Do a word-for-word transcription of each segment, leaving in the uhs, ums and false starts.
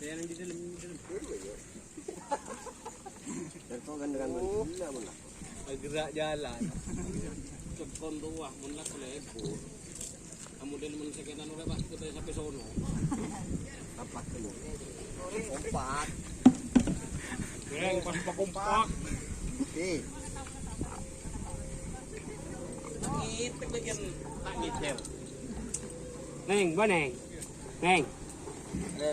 Yang di dalam, di dalam. Berkok kan dengan manusia, mon. Gerak jalan. Cekon tuwah, mon la kalebur. Kemudian men sekenan udah pas kita sampai sono. Apa tuh? Kompak. Goreng, pas kompak. Oke. Itu bagian tak nyetel. Neng, ba, Neng. Neng.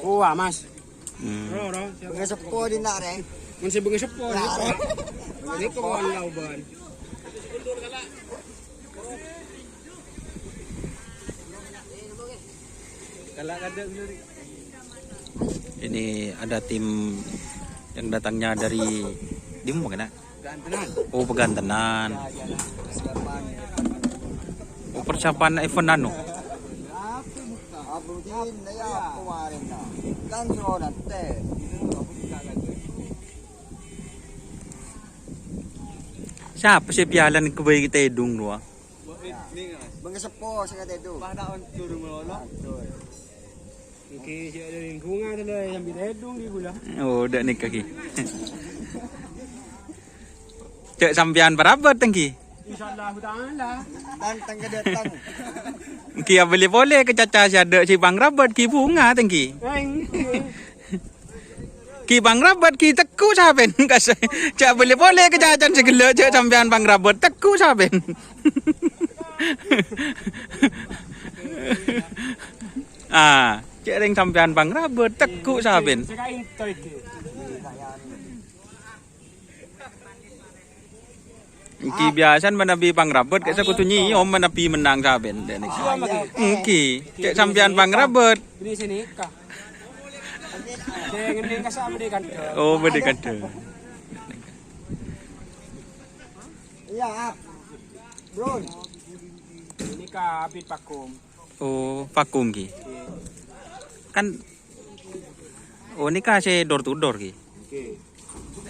Wah, Mas. Hmm. Ro, ro. Bângaseppo dinna', Rèng. Mon sè bângaseppo, Nah, nèko. Rèng. Nèko kawan lauban. Ini ada tim yang datangnya dari, di mana? Oh, Pegantenan. Oh, persiapan event anu. Sapa sè pialan kebay tèdung rowa? Bângaseppo sè katèdung. Pas ta' ondur melolo. Ènggi sè ada lingkungan ada sambil tèdung di gula. Oh, dâ' nèka, Ki. Cè' sampèyan parabât, ènggi? Insyaallah ta'ala. Tantang ka datang. Ènggi abâli polè ka caca sè adâ' sè pangrabât, Ki, bhunga, ènggi. Ènggi. Ki pangrabât, Ki, tekku sampèyan. Kas-, cè' abâli polè ka cacan sè ghellâ', cè' sampèyan pangrabât, tekku sampèyan. Ah, cè' rèng sampèyan pangrabât, tekku sampèyan. Sè kaènto iki. Ènggi biasana manabi pangrabât, kèsa kodhu nyèyom manabi mennang sampèyan. Ènggi, cè' sampèyan pangrabât. Ini sini ka. Sè ngennèng kasa' bâdâ kandhâ. Oh, bâdâ kandhâ. Iya, Ap. Bro. Ini ka Apit Pakum. Oh, vakum, Ki. Kan, oh, nèka sè door to door, Ki. Oke.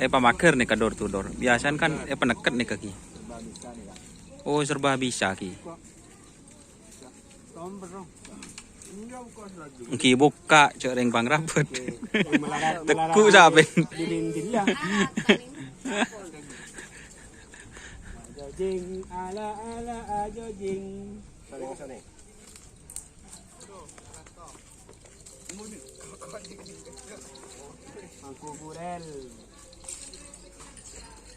Eh, pamager nèka door to door. Biasana kan, eh, panèket nèka, Ki. Oh, serba bisa, Ki. Ènggi bukka', cè' rèng pangrabât. Tekku sampèyan. Dinding-dinding ya. Ajo jing, ala, ala, ajo jing. Mangku Burel.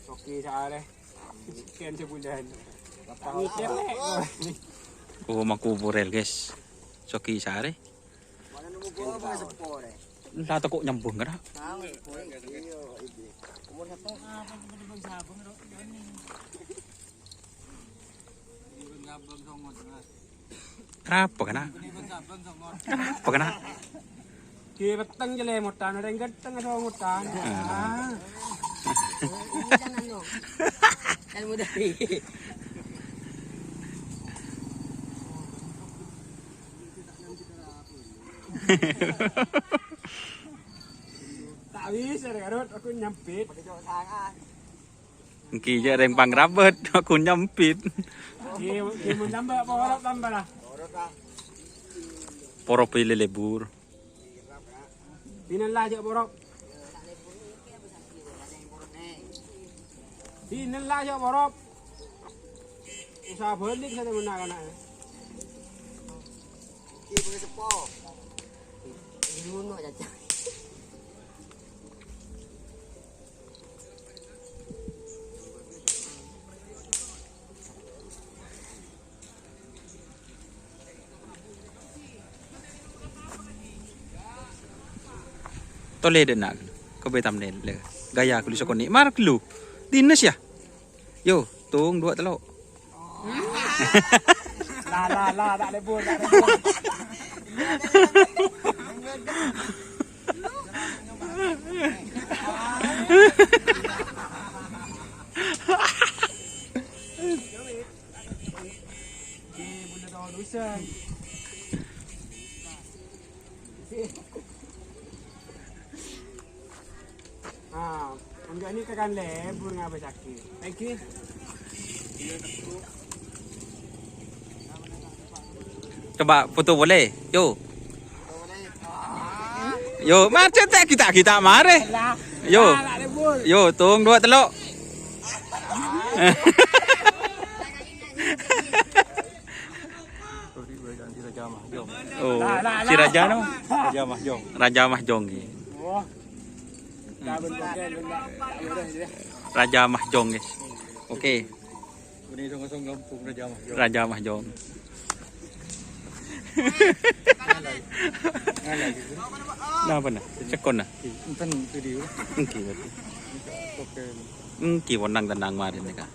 Sogi saarè. Sekian sebulan. Ngicip, Lè'. Oh, Mangku Burel, guys. Sogi saarè. Entah teko nyambung kena. Kenapa kena? Kenapa kena? Ki peteng jele motan, ada yang ganteng ada motan. Ah. Kan mudah. Tak bisa, Garut, aku nyempit. Ènggi jhâ' rèng pangrabât, aku nyempit. Iya, iya, mun tambah, porop tambah lah. Porop bilâ lebur. Dinella jhâ' porop. Dinella jhâ' porop. Usaha balik saya mana kana'. Ki, bângaseppo. Ngono, Caca. Tolè dâ' enna', kobâi thumbnail, lè. Gaya ghâllu sakonè'. Mar ghâllu. Dinas ya? Yo, tong, dua, telo. La, la, la, ta' lebur, ta' lebur. Ah, enggak, ini tekan lebur ngapa sakit? Thank you. Coba foto boleh? Yo. Yo, macet tak kita kita mare. Yo. Yo, tung dua telok. Oh, si Raja no? Raja Mahjong. Raja Mahjong ki. Raja Mahjong ki. Oke. Ini song-song kampung Raja Mahjong. Raja Mahjong. Napa na? Cekon na? Enten video. Engki berarti. Oke. Engki wenang tenang marin nih, Kak.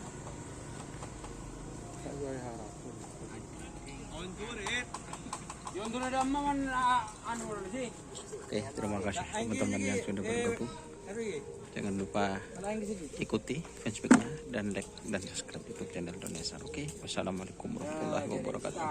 Oke, terima kasih teman-teman yang sudah bergabung. Jangan lupa ikuti fanspage-nya dan like dan subscribe YouTube channel Donesa. Oke, wassalamualaikum warahmatullahi wabarakatuh.